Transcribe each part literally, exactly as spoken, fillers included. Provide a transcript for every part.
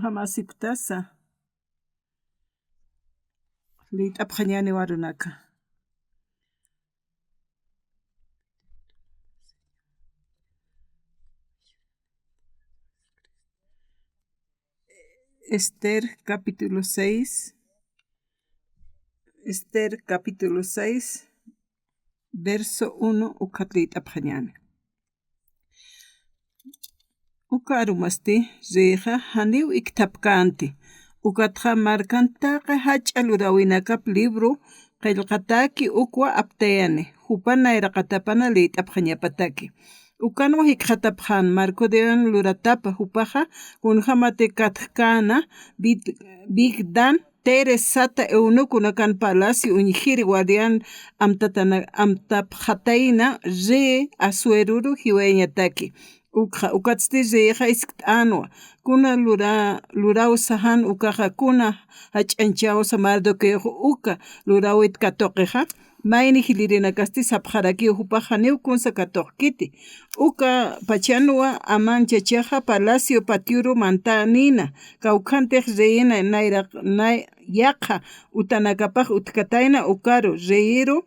Jamasipktasa. Liyt'apxañäni warunaka. Ester capítulo seis. Ester capítulo seis, verso uno, ukat liyt'apxañäni. Uka arumasti, rixa janiw ikthapkänti. Ukatxa markan taqi jach'a luräwinakap libru qillqatäki ukwa aptayani, jupan nayraqatapana liyt'apxañapataki. Ukanwa jikxatapxän, Mardoqueon luratapa, jupaxa kunjämati katjkäna Big-, Bigdan, Teres sata eunuconakan palacio uñjiri guardián amtatana-, amtapxatayna rey Asueruru jiwayañataki. Ukxa, ukatsti rixa jiskt'änwa, kuna lura-, luräwsa jan ukaxa kuna jach'añchäwsa Mardoqueox uka luräwit katuqixa, mayni jilïrinakasti sapxarakiw jupax janiw kunsa katuqkiti. Uka pachanwa Amán chachaxa palacio patioru mantanïna, kawkhantix reyina nayraq-, nay-, yaqha utanakapax utjkatayna ukaru, reyiru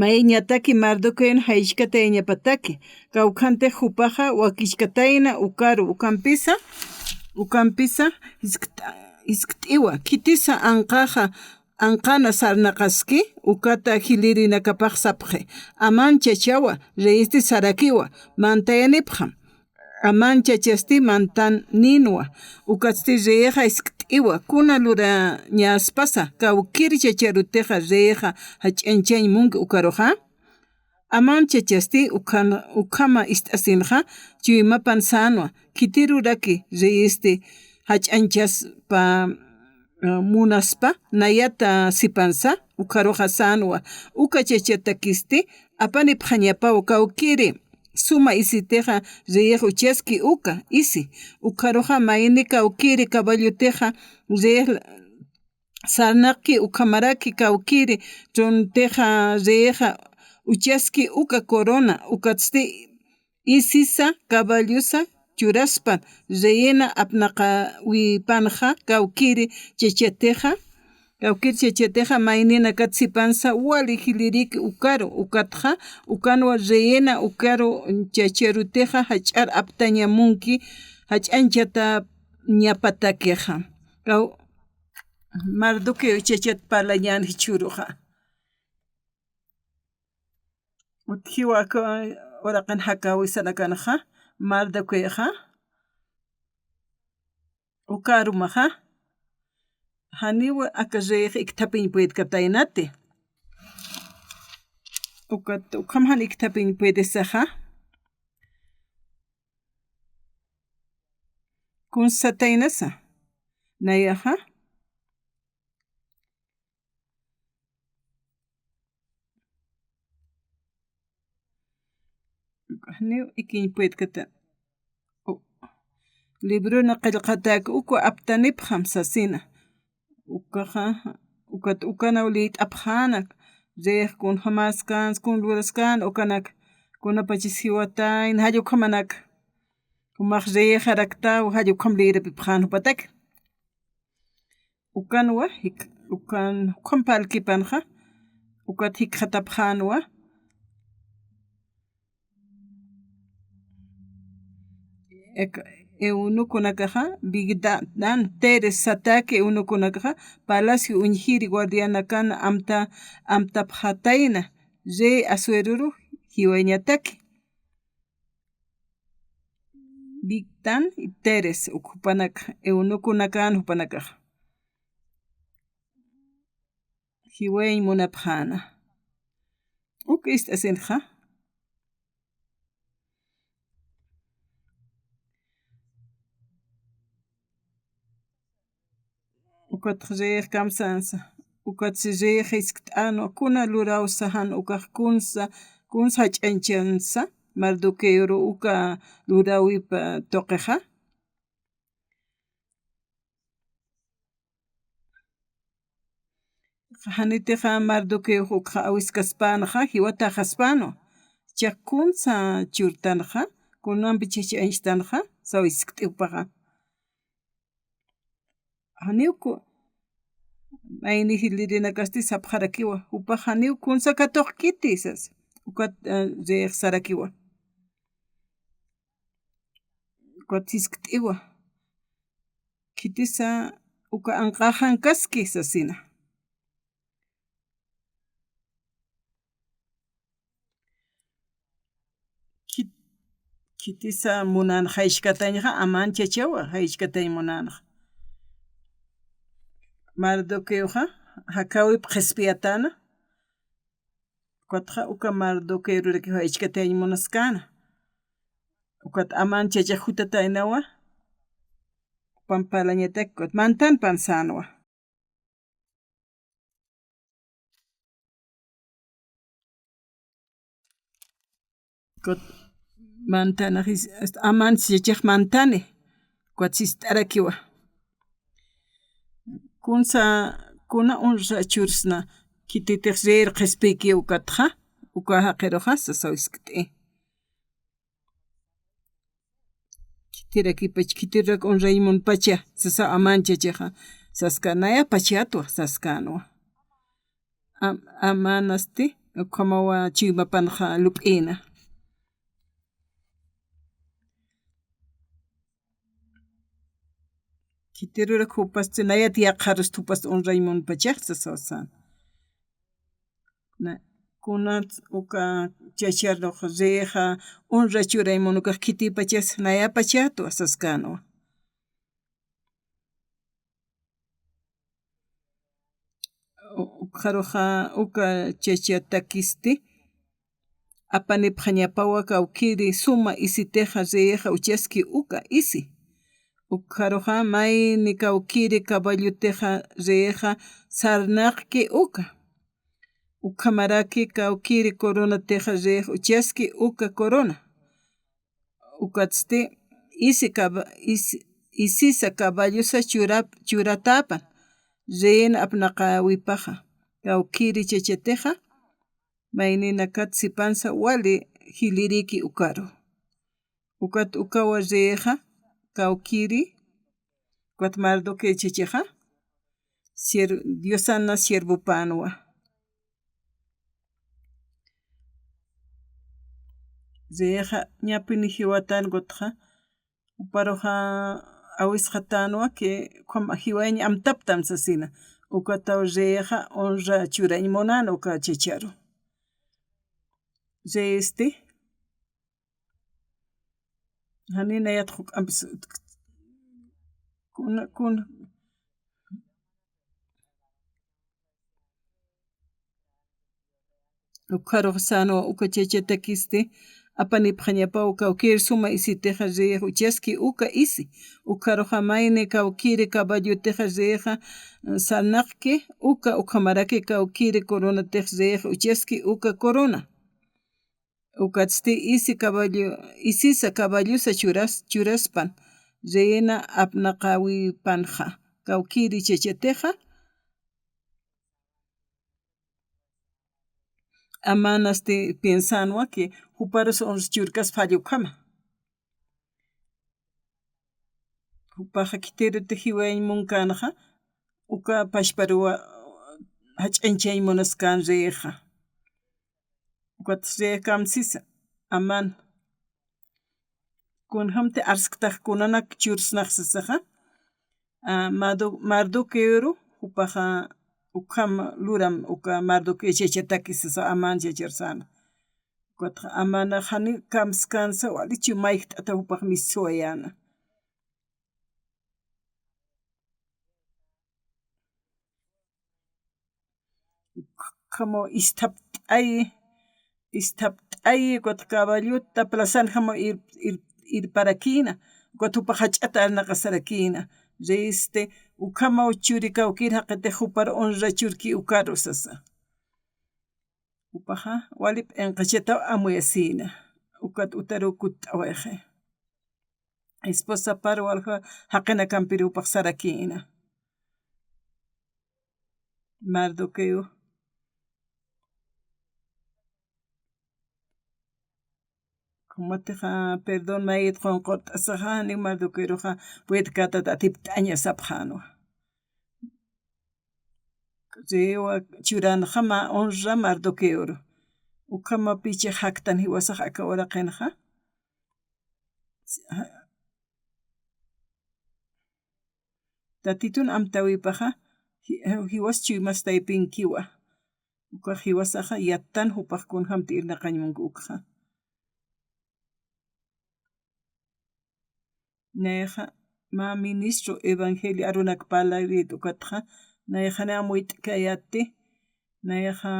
mayañataki Mardoqueon jaychkatayañapataki, kawkhantix jupaxa wakichkatayna ukaru, ukampisa, ukampisa jiskt-, jiskt'iwa, khitisa anqaxa, anqana sarnaqaski, ukata jilïrinakapax sapxi, Amán chachawa, reyisti sarakiwa, mantayanipxam. Amán chachasti mantanïnwa, ukatsti reyixa jiskt'iwa, kuna lurañaspasa, kawkïr chacharutixa reyixa jach'añchañ munki ukaruxa. Amán chachasti ukhan-, ukhama ist'asinxa, chuymapan sänwa, khitiruraki reyisti jach'añchaspa, eh, munaspa, nayata sipansa, ukaruxa sänwa, uka chachatakisti, apanipxañapaw kawkïri, suma isitixa reyix uchaski uka isi, ukaruxa mayni kawkïri caballutixa reyix sarnaqki ukhamaraki kawkïri trontixa reyixa uchaski uka corona, ukatsti isisa caballosa churaspan reyina apnaqawipanxa kawkïri chachatixa, kawkïr chachatixa mayninakat sipansa wali jilïriki ukaru, ukatxa, ukanwa reyina ukaru chacharutixa jach'ar aptañamunki, jach'añchatañapatakixa. Kaw-, Mardoqueo chachat parlañän jichhüruxa. Utjiwa aka uraqin jakäwisanakanxa, Mardoqueoxa, uka arumaxa, janiw aka reyix ikthapiñ puedkataynati. Ukat, ukham jan ikthapiñ puedsaxa. Kuns sataynasa. Nayaxa. Janiw ikiñ puedkata. U-, libruna qillqatäk uka aptanipxam sasina. Ukaxa, ukat ukanaw liyt'apxäna. Reyix kunjamäskänsa, kun luraskän ukanak. Kunapachis jiwatayna, jall ukhamanak. Jumax reyixaraktaw, jall ukham lïrapipxän jupatak. Ukanwa, jik-, ukan, ukham parlkipanxa, ukat jikxatapxänwa. Ek-, eunuconakaxa, Bigdan, Teres sataki eunuconakaxa, palacio uñjiri guardianakan amta, amtapxatayna, rey Asueruru jiwayañataki. Bigdan y Teres, uk jupanak, eunuconakan jupanakax. Jiwayañ munapxäna. Uk ist'asinxa. Ukat reyix kamsänsa, ukat reyix jiskt'änwa, kuna luräwsa jan ukax kunsa, kunsa jach'añchansa, Mardoqueoru uka luräwipa tuqixa. Janitixa Mardoqueox ukxa awiskaspänxa, jiwataxaspänwa. Chiqa kunsa churtanxa, kunampi chach'añchtanxa, saw jiskt'iw jupaxa. janiw ku, mayni jilïrinakasti sapxarakiwa, jupax janiw kunsa katuqkiti sas, ukat, eh, reyxsarakiwa. Ukat siskt'iwa. Khitisa uka anqaxankaski sasina. Khit-, khitisa munanxa jaychkatañxa, aman chachawa, jaychkatañ munanxa. Mardoqueoxa, jakäwip qhispiyatäna. Ukatxa uka Mardoqueorurakiw jaychkatañ munaskäna. Ukat aman chachax jutataynawa. Jupan parlañatak, ukat mantan pansänwa. Ukat mantanax is-, aman chachax mantani. Ukat sist'arakiwa. Kunsa, kuna honra chursna, khititix reyir qhispiyki ukatxa, uka jaqiruxa, sasaw siskt'i. Khitirakipach, khitirak honrañ munpacha, sasa aman chachaxa, saska nayapachatwa, saskänwa. Am-, amanasti, ukhamawa chuymapanxa lup'ina. Khitirurak jupasti nayat yaqharust jupasti honrañ munpachax sasaw sän. Na, kunat uka chacharux reyxa honra churañ munukax khitipachas nayapachatwa saskänwa. U-, ukxaruxa uka chachatakisti, apanipxañapawa kawkiri suma isitixa reyxa uchaski uka isi. Ukxaruxa mayni kawkiri caballutixa reyxa sarnaqki uka. Ukhamaraki kawkiri coronatixa reyx uchaski uka corona. Ukatsti isi caba-, isi, isisa caballosa churap-, churatäpan, reyna apnaqäwipaxa, kawkiri chachatixa, mayninakat sipansa wali jilïriki ukaru. Ukat ukawa reyxa, kawkiri, ukat Mardoqueo chachaxa, sier-, Diosana siervopänwa. Reyxa, ñapini jiwatän ukatxa, juparuxa awisxatänwa que ukham jiwayañ amtaptam sasina. Ukataw reyxa honra churañ munän uka chacharu. Reysti, jani nayat juk'ampis kuna, kuna. Ukxarux sänwa uka chachatakisti, apanipxañapaw kawkiri suma isitixa reyx uchaski uka isi. Ukxaruxa mayni kawkiri caballutixa reyxa sarnaqki uka, ukhamaraki kawkiri coronatix reyx uchaski uka corona. Ukatsti isi caballo, isisa caballosa churas-, churaspan, reyna apnaqäwipanxa, kawkiri chachatixa, amanasti piensänwa que juparus honra churkaspa jall ukhama. Jupaxa khitiruti jiwayañ munkänxa, uka pachparuwa jach'añchañ munaskän reyxa. Ukat rey kamsisa, aman. Kunjamti arsktax kunanak chursnax sasaxa, a, Mado-, Mardoqueoru, jupaxa ukham luram, uka Mardoqueo chachataki sasa aman chachar säna. Ukatxa amanax jani kamskänsa, walichu mayjt'ata jupax mistsawayäna. Ukhamaw isthapt'ayi, isthapt'ayi, ukat caballota plazanjamaw ir-, ir-, irparakïna, ukat jupax jach'at arnaqasarakïna. Reysti, ukhamaw churi kawkir jaqitix jupar honra churki ukaru sasa. Jupaxa, wali p'inqachataw amuyasïna, ukat utaruw kutt'awayxi. Esposapar walja jaqinakampir jupax sarakïna. Mardoqueo. Kumatixa, perdón, mayit qunqurt'asaxa, janiw Mardoqueoruxa puedkätat atipt'aña sapxänwa. Rewa churanxa mä honra Mardoqueoru. Ukhamapichi jaktan jiwasax aka uraqinxa. Tatitun amtäwipaxa, ji-, jiwas chuymastaypinkiwa. Ukax jiwasaxa yattan jupax kunjamti irnaqañ munki ukxa. Nayaxa mä ministro evangelio arunak parlarit ukatxa, nayaxa amuyt'kayätti, nayaxa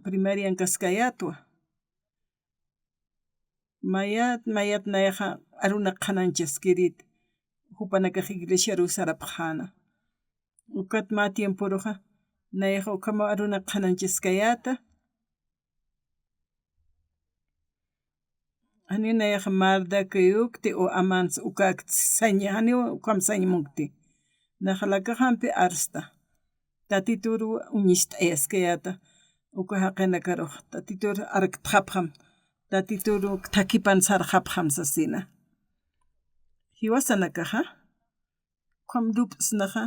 primarian kaskayätwa. Mayat, mayat nayaxa arunak qhanañchaskirit, jupanakax iglesiaruw sarapxäna. Ukat mä tiemporuxa, nayaxa ukhamaw arunak qhanañchaskayäta. Janiw nayaxa Mardoqueokti o Amans ukäkti sañ, janiw ukham sañ munkti. Nax lakaxampi arsta. Tatituruw uñist'ayaskayäta. Uka jaqinakarux, Tatitur arktxapxam. Tatitur thakhipan sarxapxam sasina. Jiwasanakaxa, ukham lup'snaxa,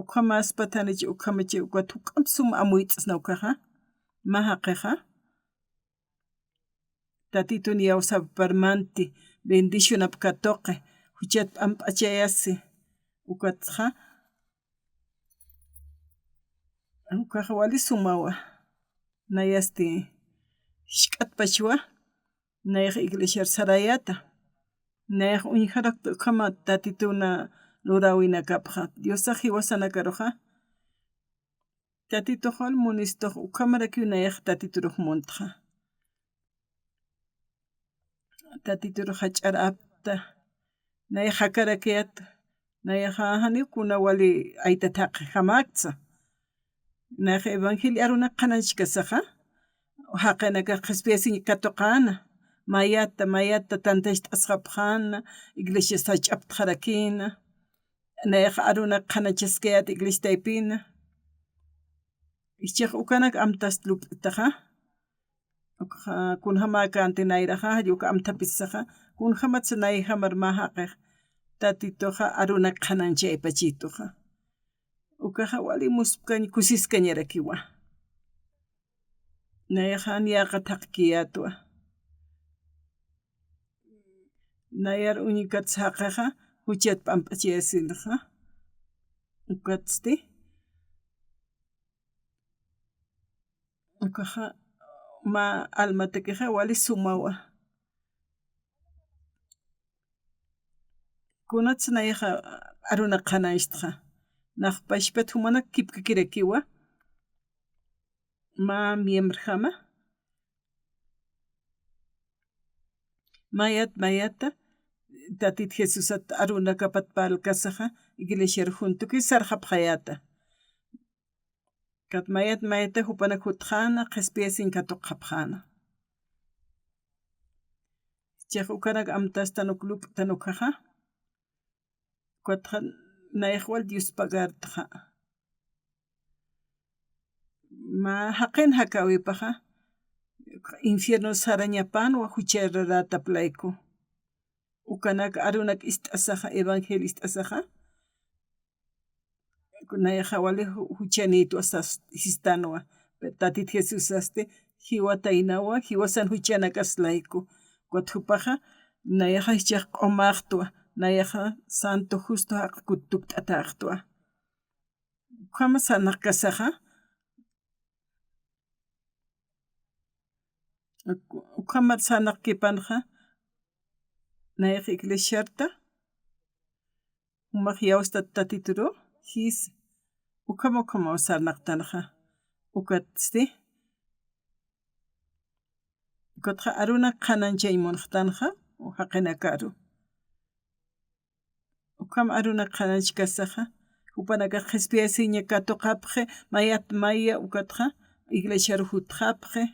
ukhamäspat janich ukhamach ukat juk'amp sum amuyt'sna ukaxa, mä jaqixa, Tatitun iyawsapar manti, bendicionap katuqi, juchat p'amp'achayasi, ukatxa, ukaxa wali sumawa, nayasti jisk'atpachwa, nayax iglesiar sarayäta, nayax uñjarakta ukhama Tatituna luräwinakapxa, Diosax jiwasanakaruxa, Tatitux wal munistux ukhamarakiw nayax Tatiturux muntxa. Tatitur jach'ar apta, nayax jakarakayät, nayaxa janiw kuna wali aytat jaqi jamäktsa. Nayax evangelio arunak qhanañchkasaxa, jaqinakax qhispiyasiñ katuqäna, mayata, mayata tantacht'asxapxäna, iglesias jach'aptxarakïna, nayax arunak qhanañchaskayät iglesiataypina. Jichhax ukanak amtast lup'itaxa. Ukxa kunjamäkänti nayraxa, jall uka amthapisaxa. Kunjamatsa nayjamar mä jaqix Tatituxa arunak qhanañchaypachituxa. Ukaxa wali muspkañ kusiskañarakiwa. Nayaxa jan yäqat jaqkiyätwa. Nayar uñkats jaqixa, juchat p'amp'achayasinxa. Ukatsti. Ukaxa mä almatakixa wali sumawa. Kunats nayaxa arunak qhanañchtxa. Nax pachpat jumanak kipkakirakiwa. Mä miembrojama. Mayat, mayata, Tatit Jesusat arunakapat parlkasaxa, iglesiar juntuki sarxapxayäta. Kat mayat, mayata jupanak jutxäna, qhispiyasiñ katuqxapxäna. Jichhax ukanak amtastan uk lup'tan ukhaxa. Ukatxa nayax wal Dios pagartxa. Mä jaqin jakäwipaxa, infierno sarañapänwa juchararätap layku. Ukanak arunak ist'asaxa, evangelio ist'asaxa, nayaxa wali ju-, juchanïtwa sas-, sistanwa. Pero Tatit Jesusasti jiwataynawa, jiwasan juchanakas layku. Ukat jupaxa, nayaxa jichhax q'umäxtwa, nayaxa santo justo jaqkut tukt'atäxtwa. Ukhama sarnaqkasaxa, uk-, ukhamat sarnaqkipanxa, nayax iglesiarta, jumax iyawstat Tatituru, jis, ukham ukhamaw sarnaqtanxa, ukatsti, ukatxa arunak qhanañchañ munxtanxa, jaqinakaru. Ukham arunak qhanañchkasaxa, jupanakax qhispiyasiña katuqapxi, mayat maya ukatxa, iglesiaru jutxapxi.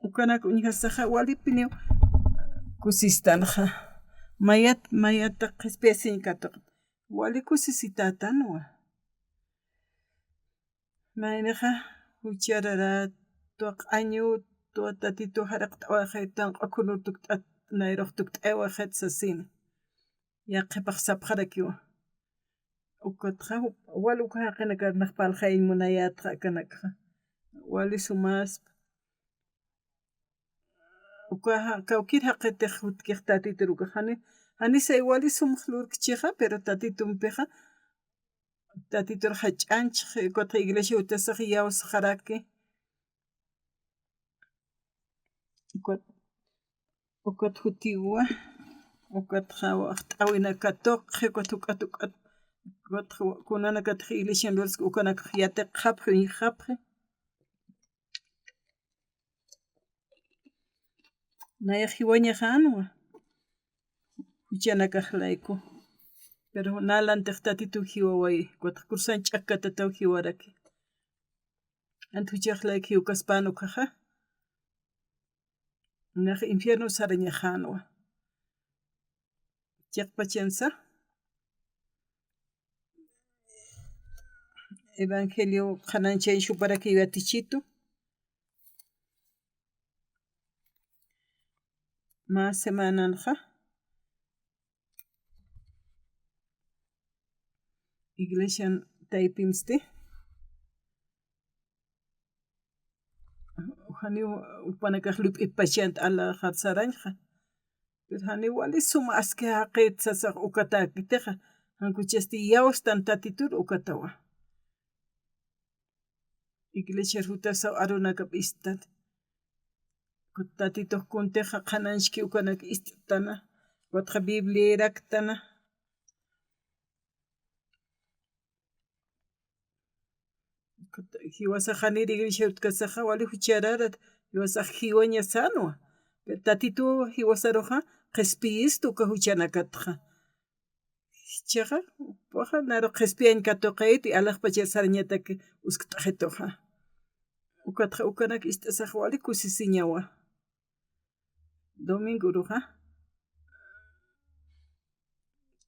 Ukanak uñjasaxa walipiniw kusistanxa. Mayat, mayata qhispiyasiñ katuq. Wali kusisitätanwa. Maynixa, juchararätwa, q'añütwa, Tatitu jaraqt'awayxaytan, q'ukhunur tukt'at, nayrux tukt'ayawaxit sasina. Yaqhipax sapxarakiwa. Ukatxa, wal uka jaqinakar nax parlxayañ munayätxa akanakxa. Wali sumäspa. Uka ja-, kawkïr jaqitix jutkix Tatitur ukax jani, janisay wali sumx lurkchixa, pero Tatitumpixa, Tatitur jach'añchxi, ukatxa iglesia jutasax iyawsaxaraki. Ukat, ukat jutiwa, ukatxa waxt'äwinakatuqxi, ukat juk'at, ukat, ukat kunanakatix iglesian lurski ukanakx yatiqxapxi, uñjapxi. Nayax jiwañaxänwa, juchanakax layku. Pero nalantix Tatitu jiwawayi, ukatxa cruzan ch'akkatataw jiwaraki. Ant juchax layku jiwkaspän ukaxa. Nax infierno sarañaxänwa. Chiqpachansa. Evangelio qhanañchayañ suparakiw yatichitu. Mä semananxa. Iglesian taypimsti. Janiw jupanakax lup'ipachant alaxar sarañxa. Pero janiw wali suma aski jaqit sasax ukatäkitixa. Jan kuchasti iyawstan Tatitur ukatawa. Iglesiar jutasaw arunakap istat. Tatitux kuntixa qhanañchki ukanak ist'tana. Ukatxa Bibliaraktana. Jiwasax janir iglesia utkasaxa wali juchararat, jiwasax jiwaña sänwa. Tatitu jiwasaruxa qhispiyistu uka juchanakatxa. Jichhaxa, jupaxa naru qhispiyañ katuqit, alaxpachar sarañatak uskt'xituxa. Ukatxa ukanak ist'asax wali kusisiñawa. Domingo uruxa.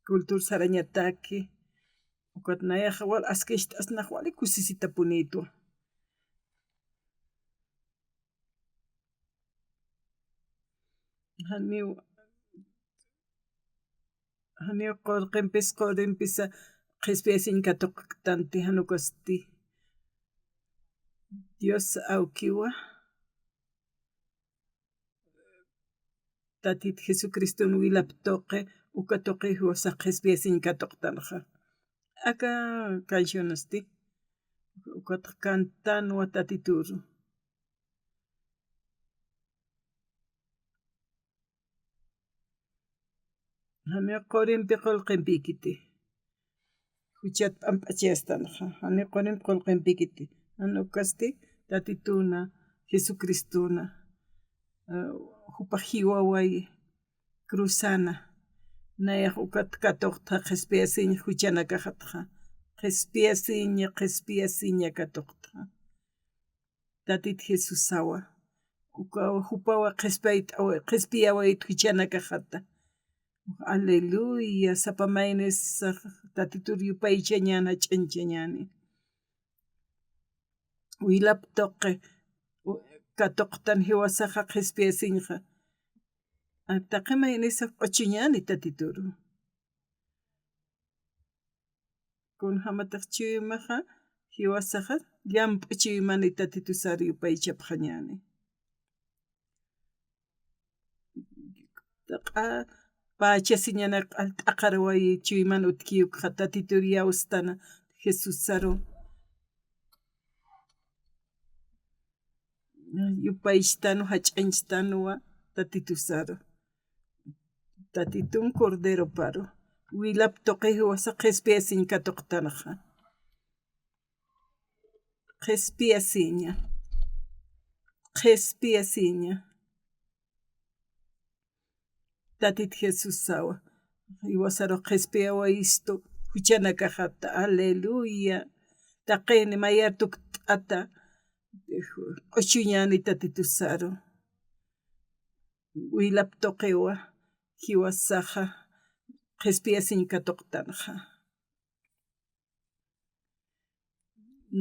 Cultur sarañataki. Ukat nayaxa wal aski ist'asnax wali kusisitapunïtwa. Janiw, janiw qurqimpis qurimpisa qhispiyasiñ katuqtanti jan ukasti. Dios awkiwa. Tatit Jesucriston wilap tuqi, uka tuqi jiwasax qhispiyasiñ katuqtanxa. Aka cancionasti, ukatx cantanwa Tatituru. Jani qurimpi qullqimpikiti. Juchat p'amp'achayastanxa, jani qurimpi qullqimpikiti. Jan ukasti Tatituna, Jesucristuna, eh, jupax jiwawayi, cruzana. Nayax ukat katuqtxa qhispiyasiñ juchanakaxatxa. Qhispiyasiña, qhispiyasiña katuqtxa. Tatit Jesusawa. Uka jupawa qhispiyawayt, qhispiyawayt juchanakaxata. Aleluya, sapa maynisax Tatitur yupaychañäni, jach'añchañäni. Wilap tuqi, u-, katuqtan jiwasaxa qhispiyasiñxa. A, taqi maynisax q'uchuñäni Tatituru. Kunjamatix chuymaxa, jiwasaxa, llamp'u chuymani Tatitusaru yupaychapxañäni. Taq'a, pachasiñanak q'al t'aqharwayi chuyman utki ukxa Tatitur iyawstana Jesusaru. Yupaychtanwa, jach'añchtanwa Tatitusaru. Tatitun Corderoparu. Wilap tuqi jiwasa qhispiyasiñ katuqtanxa. Qhispiyasiña. Qhispiyasiña. Tatit Jesusawa. Jiwasaru qhispiyawayistu juchanakaxata. Aleluya. Taqini mayar tukt'ata. Q'uchuñäni Tatitusaru. Wilap tuqiwa. Jiwasaxa. Qhispiyasiñ katuqtanxa.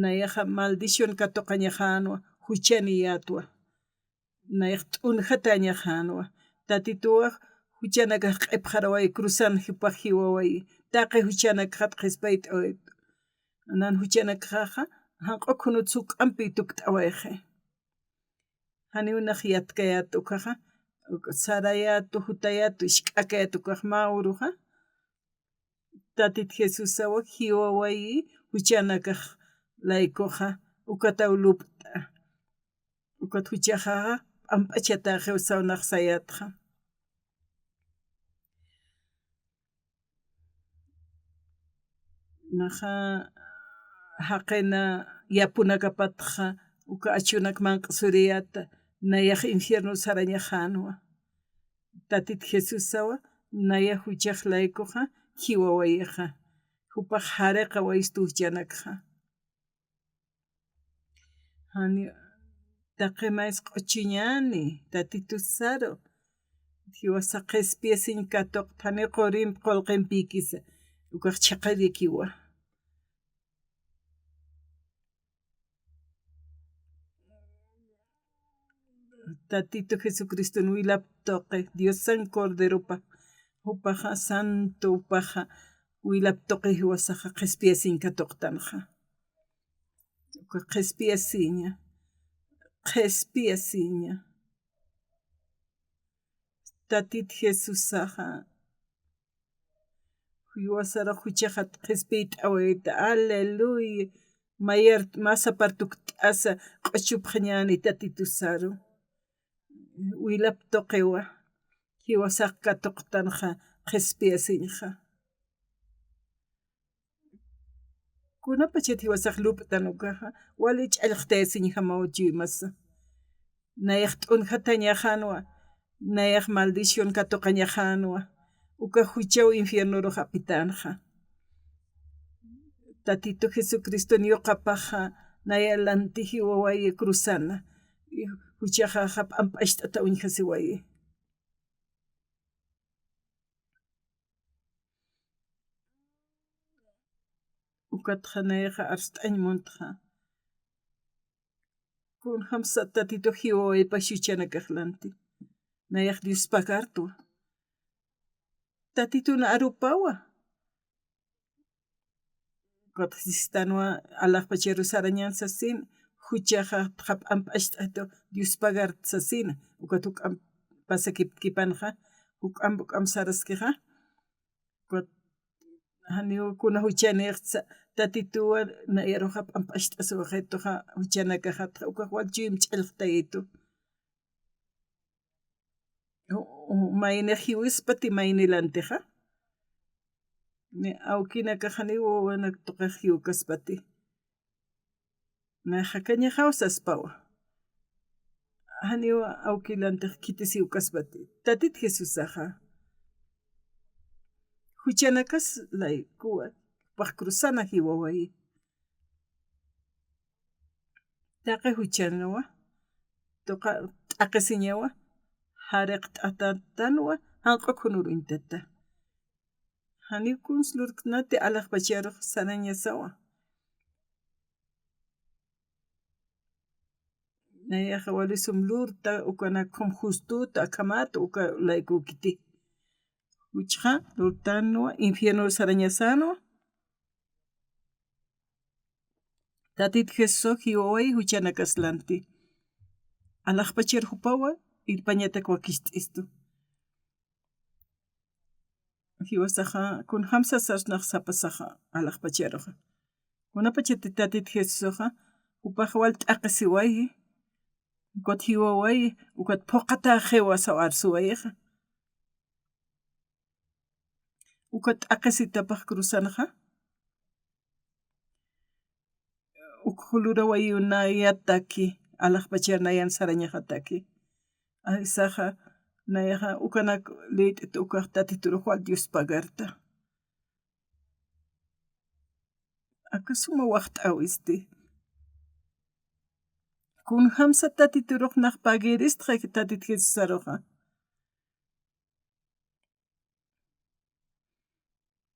Nayaxa maldición katuqañaxänwa, juchaniyätwa. Nayax t'unjatäñaxänwa. Tatituwa juchanakax q'ipxarawayi, cruzan jupax jiwawayi. Taqi juchanakxat qhispayt'awaytu. Nan juchanakxaxa, janq'u khunut suk'ampi tukt'awayxi. Janiw nax yatkayät ukaxa, sarayätu, jutayätu, isk'akayät ukax mä uruxa. Tatit Jesusawa jiwawayi juchanakax laykuxa, ukataw lupt'a. Ukat juchaxaxa p'amp'achatäxiw saw nax sayätxa. Naxa jaqina yapunakapatxa, uka achunak manq'suriyäta, nayax infierno sarañaxänwa. Tatit Jesusawa, nayax juchax laykuxa, jiwawayixa. Jupax jariqawayistu juchanakxa. Jani taqi mays q'uchuñäni, Tatitusaru. Jiwasa qhispiyasiñ katuqtani qurimp qullqimpïkisa. Ukax chhaqirikiwa. Tatitu Jesucriston wilap tuqi, Diosan Corderopa, jupaxa santo, jupaxa wilap tuqi jiwasaxa qhispiyasiñ katuqtanxa. Uka qhispiyasiña, qhispiyasiña. Tatit Jesusaxa, jiwasarux juchaxat qhispiyt'awayta, aleluya. Mayar, mä sapar tukt'asa, q'uchupxañäni Tatitusaru. Wilap tuqiwa, jiwasax katuqtanxa, qhispiyasiñxa. Kunapachat jiwasax lup'tan ukaxa, wali ch'allxtayasiñjamaw chuymasa. Nayax t'unjatañaxänwa, nayax maldición katuqañaxänwa, uka juchaw infiernurux apitänxa. Tatitu Jesucriston yuqapaxa, naya lanti jiwawayi cruzana, juchaxaxa p'amp'acht'ata uñjasiwayi. Ukatxa nayaxa arst'añ muntxa. Kunjamsa Tatitu jiwawaypax juchanakax lanti. Nayax Dios pagartwa. Tatitun arupawa. Ukat sistanwa alaxpacharu sarañan sasin, juchaxa p'amp'acht'atu Dios pagart sasina. Ukat juk'amp pasakipkipanxa, juk'amp juk'amp saraskixa. Ukat janiw kuna juchanïxsa, Tatituwa nayaruxa p'amp'acht'asiwayxituxa juchanakaxatxa, ukax wal chuymp ch'allxtayitu. Maynix jiwispati mayni lantixa. Ni awkinakax janiw wawanak tuqix jiwkaspati. Nayax jakañaxaw saspawa. Janiw awki lantix khitisiwkaspati. Tatit Jesusaxa. Juchanakas laykuwa, pax cruzana jiwawayi. Taqi juchanwa, tuqa t'aqisiñawa, jariqt'atatanwa, janq'u khunur uñtata. Janiw kuns lurktnati alaxpacharux sarañasawa. Nayaxa wali sum lurta, ukanak khum justuta, akhamat, uka laykukiti. Juchxa lurtanwa, infiernur sarañasänwa. Tatit Jesusaw jiwaway juchanakas lanti. Alaxpachar jupawa, irpañatak wakicht'istu. Jiwasaxa, kunjamsa sarsnax sapasaxa, alaxpacharuxa. Kunapachati Tatit Jesusaxa, jupax wal t'aqisiwayi, ukat jiwawayi, ukat phuqhatäxiwa saw arsuwayixa. Ukat t'aqisitapax cruzanxa, uk lurawayiw nayataki, alaxpachar nayan sarañaxataki. Aysaxa, nayaxa, ukanak liyt'it ukax Tatiturux wal Dios pagarta. Aka suma waxt'äwisti. Kunjamsa Tatiturux nax pagiristxa Tatit Jesusaruxa.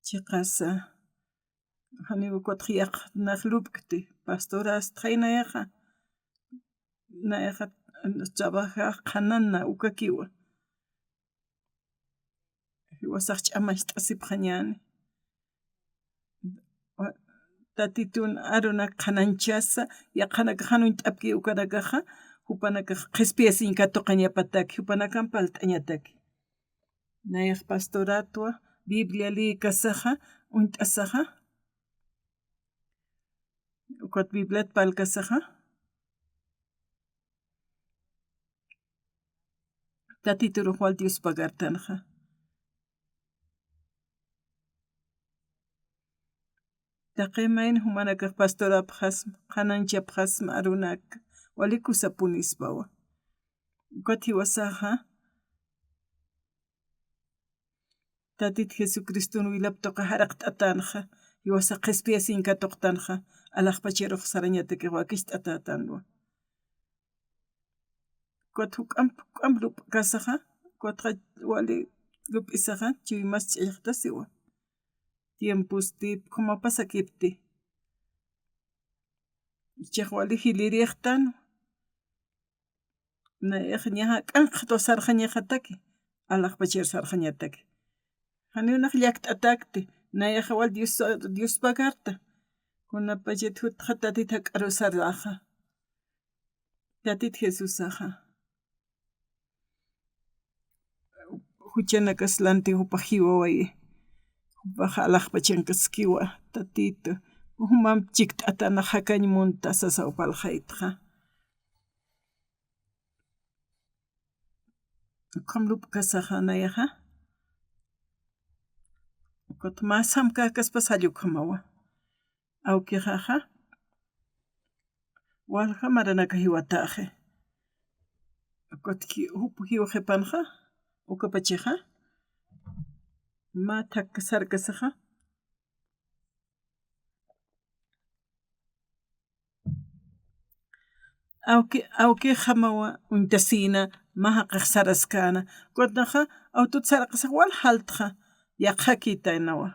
Chiqasa, janiw ukatx yaqha nax lupkti, pastorastxay nayaxa, nayaxa trabajax qhanana ukakiwa. Jiwasax ch'amacht'asipxañäni. Tatitun arunak qhanañchasa, yaqhanakax jan uñt'apki ukanakaxa, jupanakax qhispiyasiñ katuqañapataki, jupanakamp palt'añataki. Nayax pastoratwa, Biblia liykasaxa, uñt'asaxa, ukat Bibliat parlkasaxa, Tatiturux wal Dios pagartanxa. Taqi mayni jumanakax pastorapxasma, qhanañchapxasma arunak, wali kusapunispawa. Ukat jiwasaxa, Tatit Jesucriston wilap tuqi jaraqt'atänxa, jiwasax qhispiyasiñ katuqtanxa, alaxpacharux sarañatakix wakicht'atätanwa. Ukat juk'amp, juk'amp lup'kasaxa, ukatxa wali lup'isaxa, chuymas ch'allxtasiwa. Tiemposti, ukhama pasakipti. Jichhax wali jilirïxtan, nayax ñaxa k'anqxtwa sarxañaxataki, alaxpachar sarxañataki. Janiw nax llakt'atäkti, nayaxa wal Dios, Dios pagarta. Kunapachat jutxa Tatit jak'aru saraxa. Tatit Jesusaxa. Juchanakas lanti jupax jiwawayi. Jupax alaxpachankaskiwa, Tatitu. Jumamp chikt'atanax jakañ munta sasaw parlxaytxa. Ukham lup'kasaxa nayaxa. Ukat mä samkäkaspas jall ukhamawa. Awkixaxa, walja maranaka jiwatäxi. Ukat ki-, jup jiwxipanxa, ukapachaxa, mä thak sarkasaxa. Awki, awkixamawa uñtasïna, mä jaqix saraskäna. Ukatxa, awtut sarqasax wal jaltxa, yaqhakïtaynawa.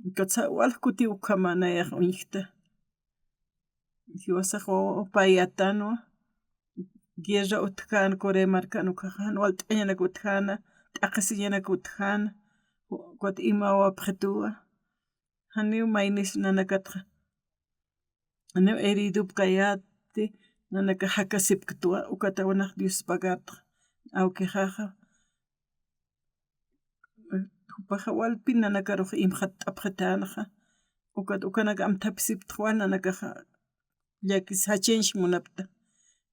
Ukatsa wal kutiw ukhama nayax uñjta. Jiwasax wawa payatänwa. Guerra utjkän, Corea markan ukaxa, jan walt'añanak utjäna, t'aqhisiñanak utjäna, ukat imaw apxituwa. Janiw maynis nanakatxa. Janiw heridupkayäti, nanakax jakasipktwa, ukataw nax Dios pagartxa. Awkixaxa, jupaxa walpi nanakarux imxatt'apxitänxa. Ukat ukanak amthapisiptxa wal nanakaxa llakis jachañs munapta.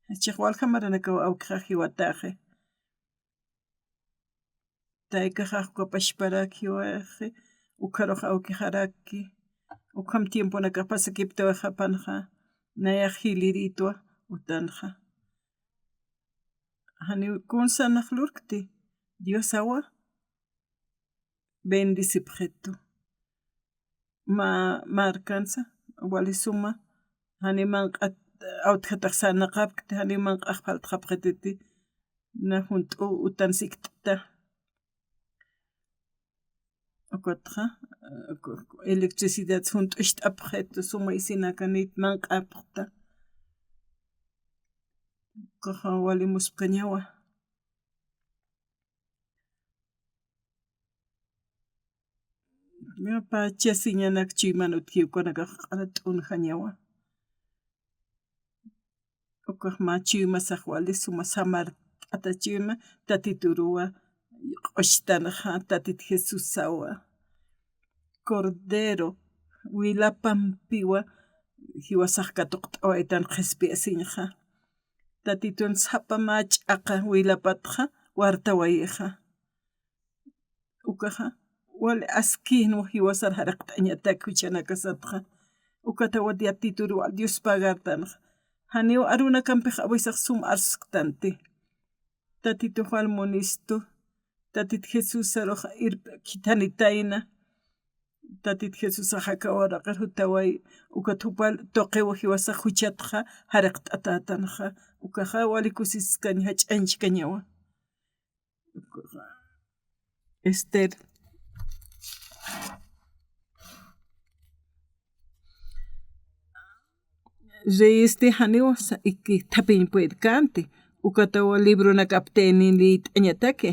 Jichhax walja maranakaw awkixax jiwatäxi. Taykaxax uka pachparak jiwaxi, ukharux awkixaraki, ukham tiemponakax pasakiptawayxapanxa, nayax jilirïtwa utanxa. Janiw kunsa nax lurkti, Diosawa bendecipxitu. Mä markansa, wali suma, janiw manq'at, awtjatax sarnaqapkti, janiw manq'ax faltxapxititi, na junt'u utan sikt'ta. Ukatxa, electricidad junt'ucht'apxitu, suma isinakanit manq'apxta. Ukaxa wali muspkañawa. Pachasiñanak chuyman utji ukanakax q'ala t'unjañawa. Ukax mä chuymasax wali suma samart'ata chuyma, Tatituruwa q'uchtanxa, Tatit Jesusawa. Cordero, wilapampiwa, jiwasax katuqt'awaytan qhispiyasiñxa. Tatitun sapa mä ch'aqa wilapatxa wartawayixa. Ukaxa, wali askïnwa jiwasar jariqt'añatak juchanakasatxa. Ukatawa Tatituru wal Dios pagartanxa. Janiw arunakampix awisax sum arsusktanti. Tatitux wal munistu. Tatit Jesusarux irp khithanitayna. Tatit Jesusax aka uraqir jutaway, ukat jupa tuqiw jiwasax juchatxa jariqt'atätanxa, ukaxa wali kusiskañ jach'añchkañawa. Ester. Reyesti janiw sa-, iki thaphiñ puedkänti, ukatawa libronak aptaynin liyt'añataki.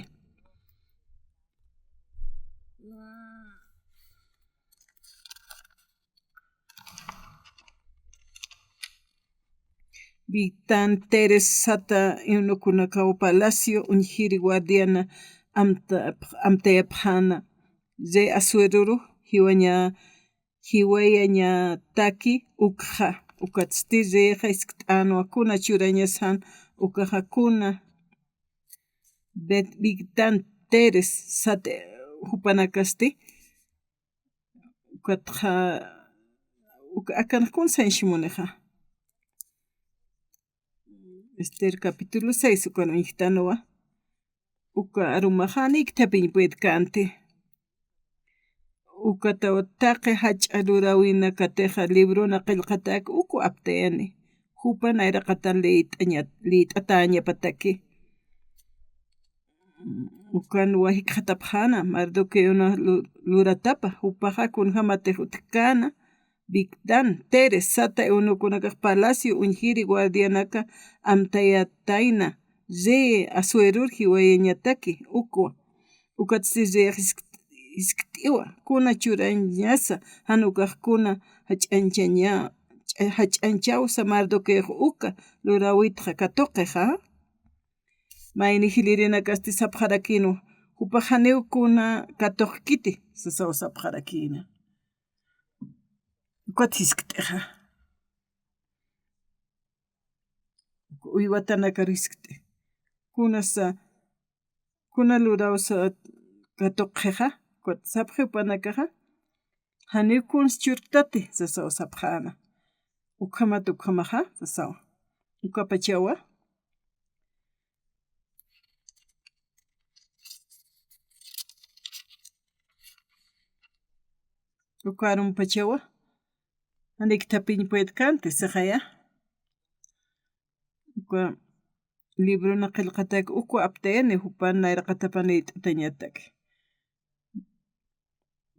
Bigtán, Teres sata eunuconakaw palacio uñjiri guardiana amta-, amtayapxäna. Rey Asueruru jiwaña, jiwayañataki ukxa. Ukatsti reyxa jiskt'änwa kuna churañasan ukaxa kuna. Bet-, Bigtán, Teres sata jupanakasti. Ukatxa, uka akanx kun sañshimunixa. Ester capítulo seis ukan uñjtanwa. Uka arumaxa janiw ikthapiñ puedkänti. Ukataw taqi jach'a luräwinakatixa librona qillqatak uku aptayani. Jupa nayraqatan liyt'aña-, liyt'atäñapataki. Ukan jikxatapxäna, Mardoqueona lu-, luratapa, jupaxa kunjämatix utjkäna, Bigtán, Teres sata eunuconakax palacio uñjiri guardianaka amtayatayna, rey Asuerur jiwayañataki, ukwa. Ukatsti reyx jiskt-, jiskt'iwa, kuna churañasa, jan ukax kuna jach'añchaña-, jach'añchawsa Mardoqueox uka luräwitxa katuqixa. Mayni jilïrinakasti sapxarakïnwa, jupax janiw kuna katuqkiti, sasaw sapxarakïna. Ukat jiskt'ixa. Uywatanakar jiskt'i. Kunasa, kuna luräwsa katuqxixa, ukat sapxi jupanakaxa, janiw kuns churktati, sasaw sapxäna. Ukhamat ukhamaxa, sasaw. Ukapachawa. Uka arumpachawa. Janiw ikthapiñ puedkänti, sixaya. Uka librona qillqatak uku aptayani, jupan nayraqatapan liyt'atañatak.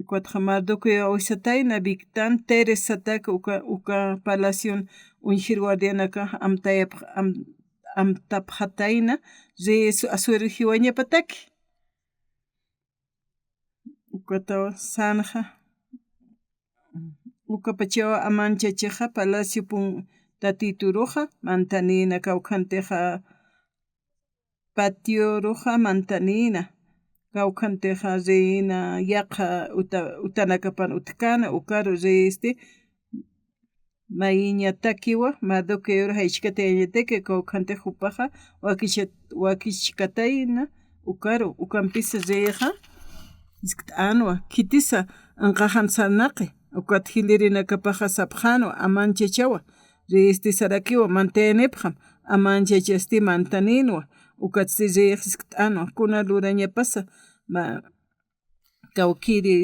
Ukatxa Mardoqueo awisatayna, Bigtán, Teres sataka uka, uka palacion uñjir guardianaka amtayapx-, am-, amtapxatayna, rey Asu-, Asuero jiwañapataki. Ukataw sänxa. Ukapachaw Amán chachaxa palacio pun-, tatituruxa mantanïna, kawkhantixa patioruxa mantanïna, kawkhantixa reyna yaqha uta-, utanakapan utjkäna, ukaru rey este, mayiñatakiwa, Mardoqueor jaychkatayañataki, kawkhantix jupaxa wakichat-, wakichkatayna, ukaru, ukampisa reyxa jiskt'änwa, khitisa anqaxan sarnaqi, ukat jilïrinakapaxa sapxänwa, Amán chachawa, rey este sarakiwa, mantayanipxam, Amán chachasti mantanïnwa, ukatsti reyx jiskt'änwa, kuna lurañapasa, ma-, kawkiri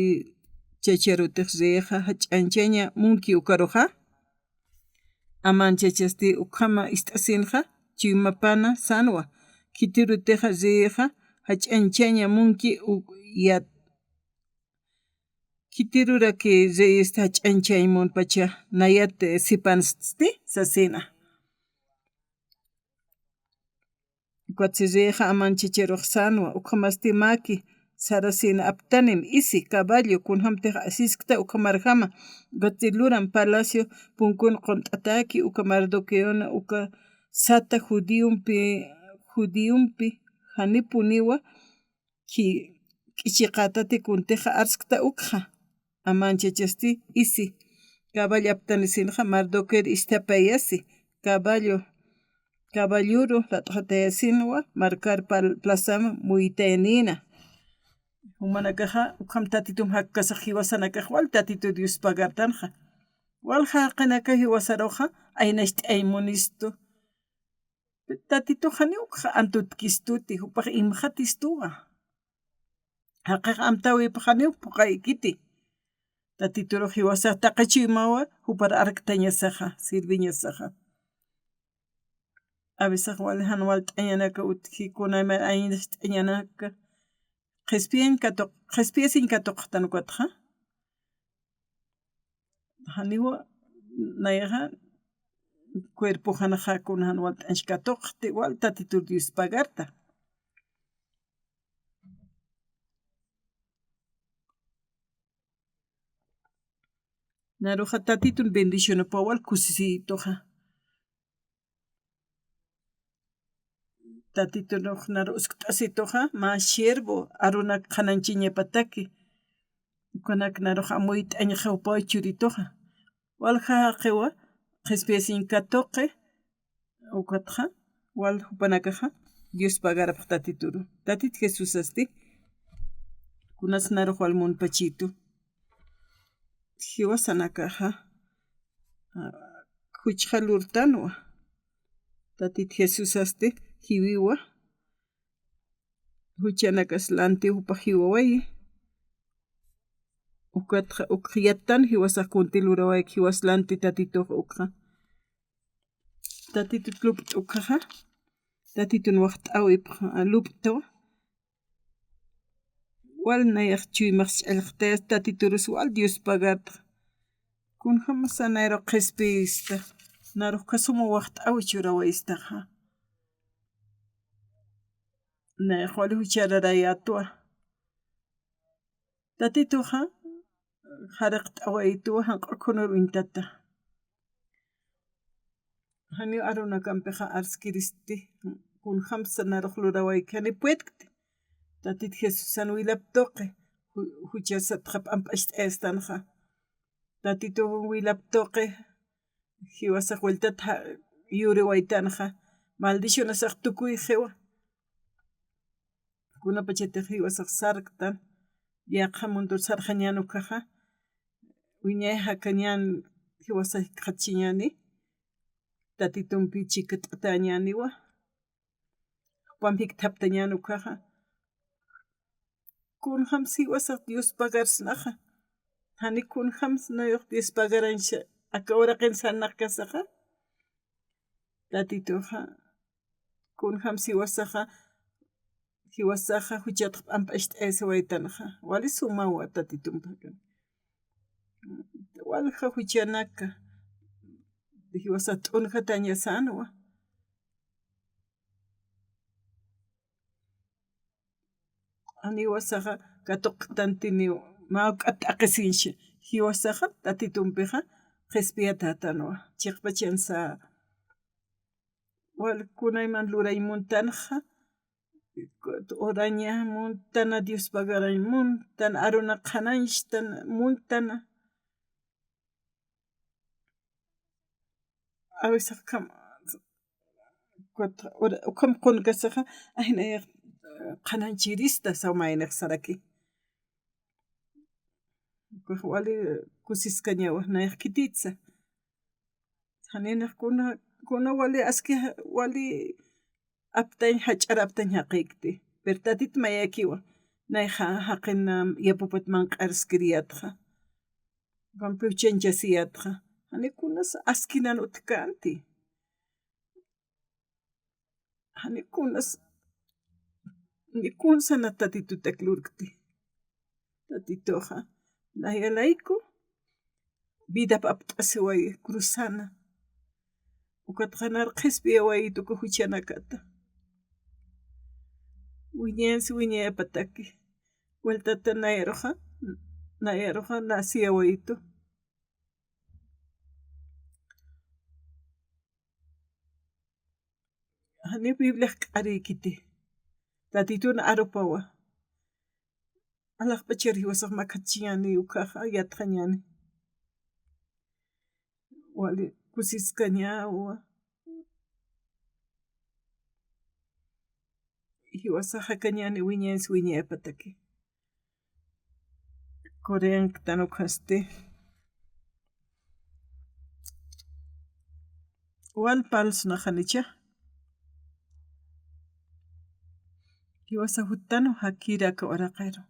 chacharutix reyxa jach'añchaña munki ukaruxa. Amán chachasti ukhama ist'asinxa, chuymapana sänwa. Khitirutixa reyxa jach'añchaña munki u-, yat-, khitiruraki reysti jach'añchañ munpacha nayat, eh, sipansti sasina. Ukatsti reyxa Amán chacharux sänwa, ukhamasti mäki sarasina aptanim, isi, caballo, kunjämtix asiskta ukhamarjama, ukatsti luram palacio punkun qunt'atäki, uka Mardoqueona, uka sata judíompi, judíompi, janipuniwa, khi-, k'ichiqätati kuntixa arskta ukxa. Amán chachasti isi. Caballo aptanisinxa Mardoqueor isthapayasi. Caballo, caballoru lat'xatayasinwa marcar pal-, plazam muytayanïna. Jumanakaxa, ukham tatitum jakkasax jiwasanakax wal tatitu Dios pagartanxa. Wal jaqinaka jiwasaruxa, aynacht'añ munistu. Tatitux janiw ukxa antutkistuti, jupax imxatistuwa. Jaqix amtäwipax janiw phuqaykiti. Tatiturux jiwasax taqi chuymawa, jupar arktañasaxa, sirviñasaxa. A veces wali jan walt'añanaka utji, kunayma aynacht'añanaka. Qhispiyañ katuq-, qhispiyasiñ katuqxtan ukatxa. Janiwa, nayxa, cuerpoxanxa kuna jan walt'añch katuqxti, wal Tatitur Dios pagarta. Naruxa Tatitun bendicionapaw wal kusisituxa. Tatitunux naru uskt'asituxa, mä siervo arunak qhanañchiñapataki. Ukanak narux amuyt'añxa jupaw churituxa. Walja jaqiwa qhispiyasiñ katuqi, ukatxa wal jupanakaxa Dios pagarapx Tatituru. Tatit Jesusasti kunas narux wal munpachitu. Jiwasanakaxa, ah, juchxa lurtanwa. Tatit Jesusasti jiwiwa. Juchanakas lanti jupax jiwawayi. Ukatxa ukx yattan jiwasax kunti lurawayki, jiwas lanti Tatitux ukxa. Tatitut lup't'ukxaxa, Tatitun waxt'äwipxa lup'twa. Wal nayax chuymax ch'allxtayas, Tatiturus wal Dios pagartxa. Kunjamsa nayru qhispiyista, narux uka suma waxt'äwi churawaystaxa. Nayax wali juchararayätwa. Tatituxa, jaraqt'awaytuwa, janq'u khunur uñtata. Janiw arunakampixa arskiristi, kunjamsa narux lurawayki, jani puedkti. Tatit Jesusan wilap tuqi, ju-, juchasatxa p'amp'acht'ayastanxa. Tatitun wilap tuqi, jiwasax wiltat ja-, yuriwaytanxa, maldicionasax tukuyxiwa. Kunapachatix jiwasax sarktan, yaqha mundur sarxañän ukaxa, wiñay jakañän jiwasax jikxatchiñäni, Tatitumpi chikat'atäñäniwa, jupamp jikthaptañän ukaxa. Kunjams jiwasax Dios pagarsnaxa, jani kunjams nayux Dios pagarañsa, aka uraqin sarnaqkasaxa, Tatituxa, kunjams jiwasaxa, jiwasaxa juchatx p'amp'acht'ayasiwaytanxa, wali sumawa Tatitumpakan. Walja juchanaka, jiwasax t'unjatañasänwa. Janiw jiwasaxa katuqtantiniw, mä juk'at t'aqhisiñchi, jiwasaxa Tatitumpixa qhispiyatätanwa, chiqpachansa. Wal kunayman lurañ muntanxa, oraña muntana, Dios pagarañ muntana, aruna qhanañchtana muntana. A veces ukham, ukham qunkasaxa, ay, nayax qhanañchirista saw maynix saraki. Ukax wali kusiskañawa, nayax khititsa. Janinax kuna, kuna wali aski, wali aptañ, jach'ar aptañ jaqïkti. Pero Tatit mayakiwa, nay ja-, jaqin yapupat manq'arskiriyätxa, ukampiw chanchasiyätxa. Jani kunas askinan utjkänti. Jani kunas, ni kunsa na Tatitutak lurkti. Tatituxa, naya layku vidap apt'asiwayi cruzana. Ukatxa nar qhispiyawayitu uka juchanakata. Wiñayansi wiñayapataki. Vueltata nayaruxa, nayaruxa nasiyawayitu. Janiw Bibliax k'arïkiti. Tatitun arupawa. Alaxpachar jiwasax makhatchiñäni, ukaxa yatxañäni. Wali kusiskañawa. Jiwasax jakañäni wiñayansi wiñayapataki. Coreanktan ukhasti. Wal parlsnaxanicha. Jiwasax juttanwa jakir aka uraqiru.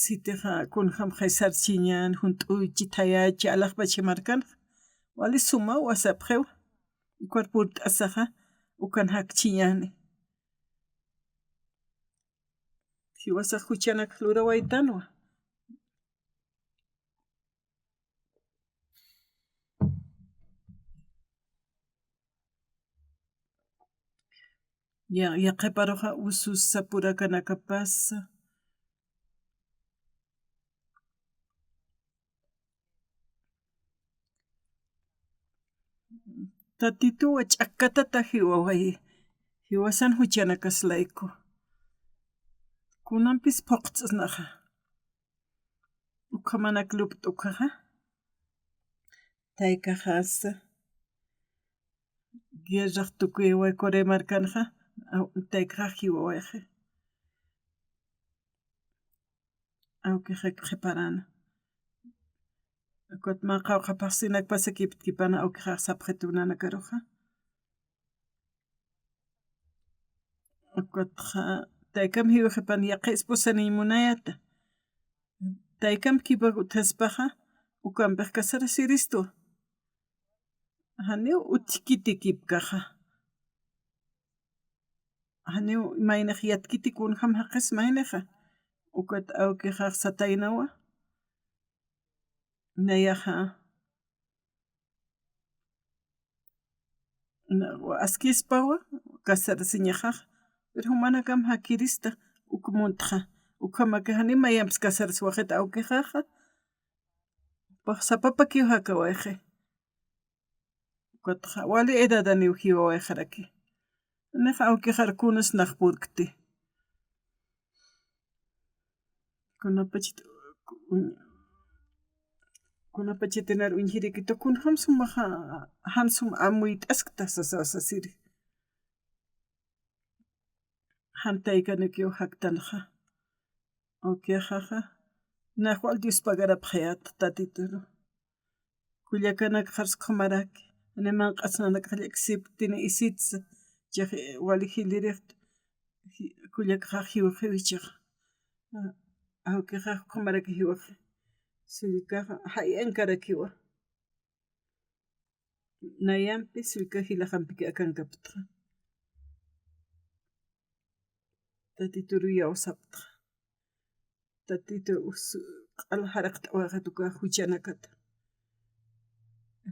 Sitixa kunjamxay sarchiñän, junt'uchi, thayachi, alaxpachi markanxa. Wali sumawa sapxiwa. Ukar purt'asaxa, ukan jakchiñäni. Jiwasax juchanak lurawaytanwa. Ya, yaqhiparuxa ususa purakanakapasa. Tatituwa ch'akkatata jiwawayi, jiwasan juchanakas layku. Kunampis phuqts'isnaxa. Ukhamanak lupt'ukhaxa. Taykaxasa. Guerrax tukuyway Corea markanxa. Aw-, taykaxax jiwawayxi. Awkixak qhiparana. Ukat mä qawqha phaxsinak pasakiptkipana awkixax sapxitunanakaruxa. Ukatxa taykam jiwxipan yaqha esposaniñ munayata. Taykam kipa utjaspaxa, ukampix casarasiristwa. Janiw utjkitikipkaxa. Janiw maynix yatkiti kunjam jaqis maynixa. Ukat awkixax sataynawa. Nayaxa. Na, askispawa, casarasiñaxax. Pero jumanakam jakirista, uk muntxa. Ukhamaki janiw mayampis casaraswaxit awkixaxa. Pax sapapakiw jakawayxi. Ukatxa wali edadaniw jiwawayxaraki. Nix awkixar kunas nax purkti. Kunapachat, kunapachatinar uñjirikitu, kunjam sumaxa, jan sum amuyt'askta sasa sasiri. Jan taykanikiw jaktanxa. Awkixaxa, nax wal Dios pagarapxayät Tatituru. Kullakanak qharskhumaraki, ni manq'asnanakax llaksipktini isitsa, chix wali jilirixta, ji-, kullakaxax jiwxiwi chix. Awkixax ukhamaraki jiwxi. Sullkaxa, jayankarakiwa. Nayampi sullka jilaxampiki akankaptxa. Tatituru iyawsaptxa. Tatitu us-, q'al jaraqt'awayxat uka juchanakata.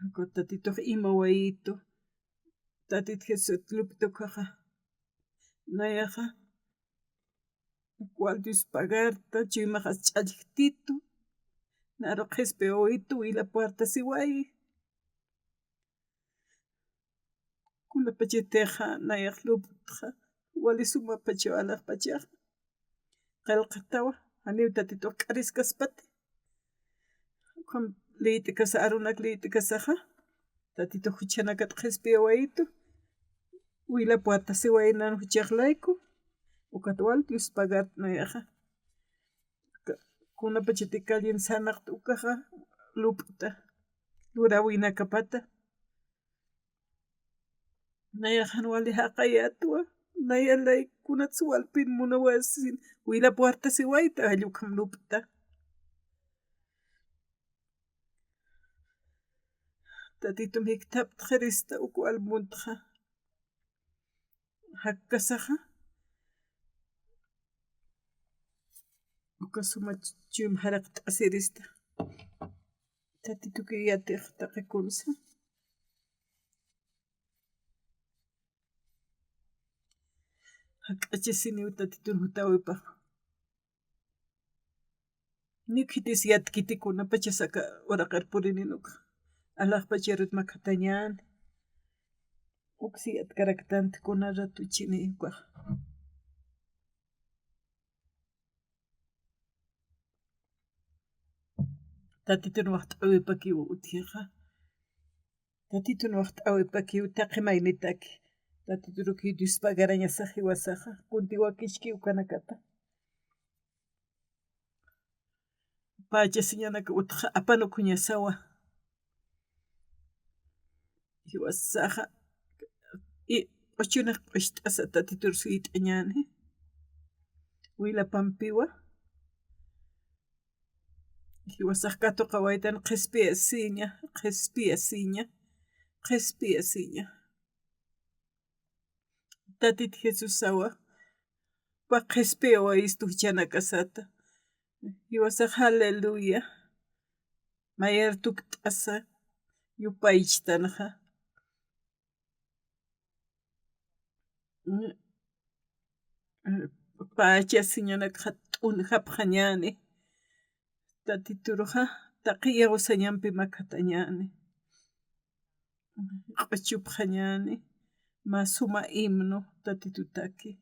Ukat Tatitux imawayitu. Tatit Jesús lupt'ukhaxa. Nayaxa. Wal Dios pagarta, chuymaxas ch'allktitu. Naru qhispiwayitu, wila puertasiwayi. Kunapachatixa nayax luptxa, wali sumapachaw alaxpachaxa. Qillqatawa, janiw Tatitux k'ariskaspati. Ukham liyt'kasa, arunak liyt'kasaxa, Tatitux juchanakat qhispiyawayitu, wila puertasiwayi nan juchax layku, ukat wal Dios pagarta nayaxa. Ka-, kunapachati callen sanaqta ukaxa lup'ta, lurawinakapata. Nayaxan wali jaqayätwa, naya lay kunats walpin munawasin, wila puertasiwayta, jall ukham lup'ta. Tatitum jikthaptxirista uk wal muntxa. Jakkasaxa. Uka suma chuyma jaraqt'asirista. Tatitukiw yatix taqi kunsa. Jak'achasiniw Tatitun jutäwipax. Ni khitis yatkiti kunapachas aka uraqir purinin uka. Alaxpacharut makhatañäni. Uksi yatkaraktanti kuna ratuchini ukax. Tatitun waxt'äwipakiw utjixa. Tatitun waxt'äwipakiw taqi maynitaki. Tatiturukiw Dios pagarañasax jiwasaxa. Kunti wakichki ukanakata. Pachasiñanak utxa apanukuñasawa. Jiwasaxa, i, q'uchunak q'ucht'asa Tatitur suyt'añäni. Wilapampiwa. Jiwasax katuqawaytan qhispiyasiña, qhispiyasiña, qhispiyasiña. Tatit Jesusawa, pä qhispiyawayistu juchanakasata. Jiwasax, aleluya. Mayar tukt'asa, yupaychtanxa. Pachasiñanakxa t'unjapxañäni. Tatituruxa, taqi iyawsañampi makhatañäni. q'uchupxañäni mä suma himno Tatitutaki.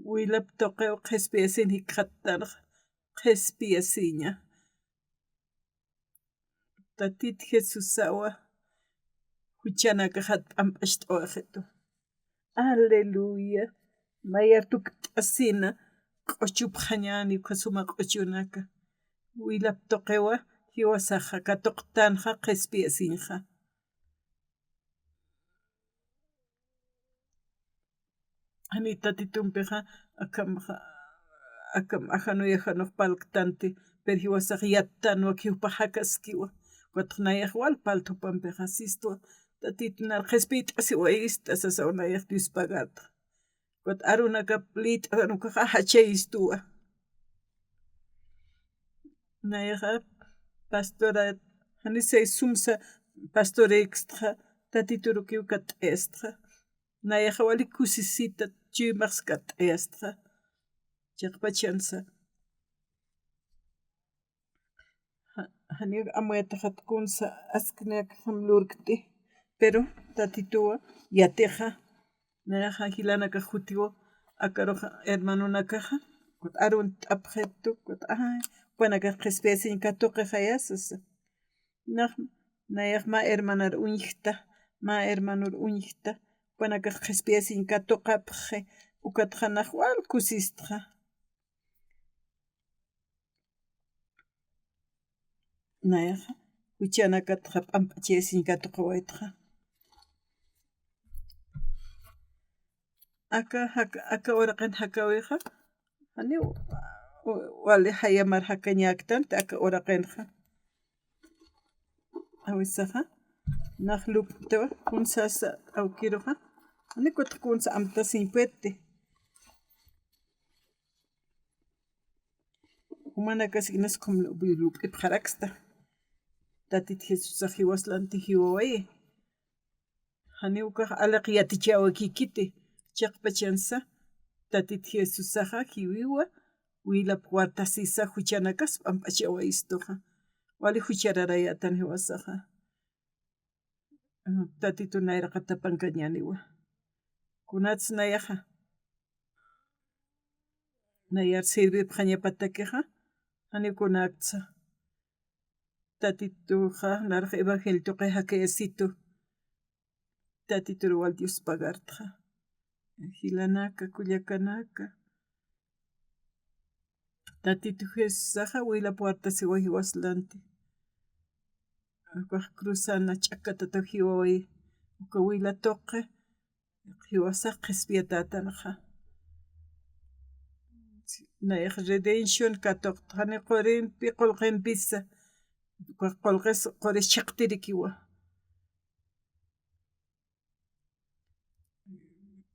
Wilap tuqiw qhispiyasin jikxattanxa, qhispiyasiña. Tatit Jesusawa juchanakaxat p'amp'acht'awaxitu. Aleluya. Mayar tukt'asina q'uchupxañäni uka suma q'uchunaka. Wilap tuqiwa jiwasaxa katuqtanxa qhispiyasiñxa. Jani Tatitumpixa akham, akham ajanuyäxanux parlktanti, pero jiwasax yattanwa, khiw jupax jakaskiwa. Ukatxa nayax wal parlta jupampixa, sistwa, Tatitu nar qhispiyt'asiwayista sasaw nayax Dios pagarta. Ukat arunakap liyt'asan ukaxa jachayistuwa. Nayaxa pastora, jani seis sumsa pastorïkstxa, Tatiturukiw katt'ayastxa. Nayaxa wali kusisita chuymax katt'ayastxa. Chiqpachansa. Ja-, janiw amuyataxat kunsa askniyakxam lurkti, pero Tatituwa yatixa. Nayaxa jilanakax jutiwa, akaruxa hermanonakaxa, ukat arunt'apxitu, ukat, ay, jupanakax qhispiyasiñ katuqixaya sasa. Nax, nayax mä hermanar uñjta, mä hermanor uñjta, jupanakax qhispiyasiñ katuqapxi, ukatxa nax wal kusistxa. Nayaxa juchanakatxa p'amp'achayasiñ katuqawaytxa. Aka, aka, aka uraqin jakawixa, janiw, u-, wali jayamar jakañäktanti aka uraqinxa. Awisaxa, nax lup'twa, kunsasa awkiruxa, jani kutxa kunsa amtasiñ puedti. Jumanakax inas ukham lup'ipxaraksta. Tatit Jesusax jiwas lanti jiwawayi. Janiw ukax aliq yatichäwikïkiti, chiqpachansa, Tatit Jesusaxa jiwiwa, wilap wartasisa juchanakas p'amp'achawayistuxa. Wali juchararayätan jiwasaxa. Tatitu nayraqatapankañäniwa. Kunats nayaxa, nayar sirvipxañapatakixa, janiw kunatsa. Tatituxa, narux evangelio tuqi jakayasitu. Tatitur wal Dios pagartxa. Jilanaka, kullakanaka. Tatitu Jesusaxa wilap wartasiwa jiwas lanti. Ukax cruzana ch'akatataw jiwawayi. Uka wila tuqi jiwasax qhispiyatätanxa. Nayax redención katuqtxa, jani qurimpi qullqimpisa. Ukax qullqis quris chhiqtirikiwa.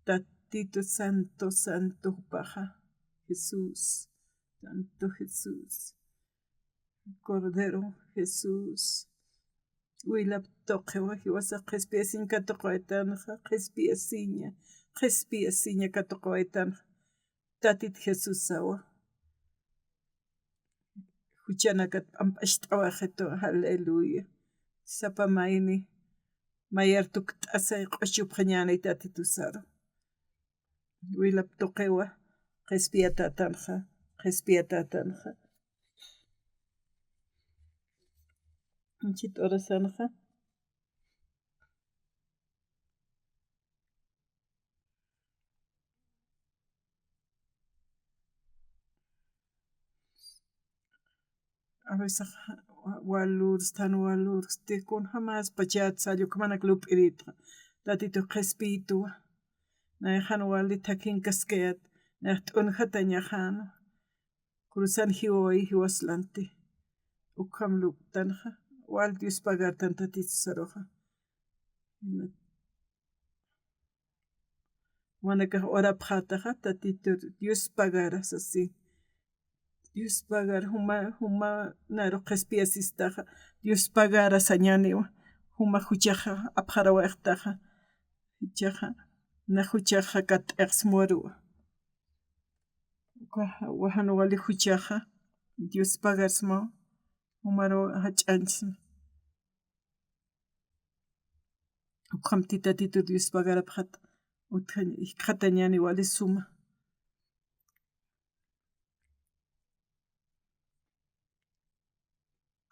Tatitu santo, santo jupaxa, Jesús, santo Jesús, Cordero Jesús, wilap tuqiwa jiwasax qhispiyasiñ katuqawaytanxa, qhispiyasiña, qhispiyasiña katuqawaytanxa, Tatit Jesusawa. Juchanakat p'amp'acht'awaxitu, aleluya. Sapa mayni, mayar tukt'asay q'uchupxañäni Tatitusaru. Wilap tuqiwa, qhispiyatätanxa, qhispiyatätanxa. Anchhit urasanxa. A veces, wa-, walursti, jan walursti, kunjamäspachä salla, ukhamanak lup'irïtxa. Tatitux qhispiyituwa. Nayax jan wali thakhinkaskayät, nayax t'unjatañaxäna. Cruzan jiwawayi jiwas lanti. Ukham lup'tanxa, wal Dios pagartan Tatitusaruxa. Jumanakax orapxätaxa, Tatitur Dios pagara sasi. Dios pagara, juma, juma naru qhispiyasistaxa, Dios pagara sañäniwa, juma juchaxa apxarawayxtaxa, jichhaxa, na juchaxa kat'iqsmuruwa. Uka, wa jan wali juchaxa, Dios pagarsma, umaru jach'anchsma. Ukhamti Tatitu Dios pagarapxat, utjañ jikxatañäni wali suma.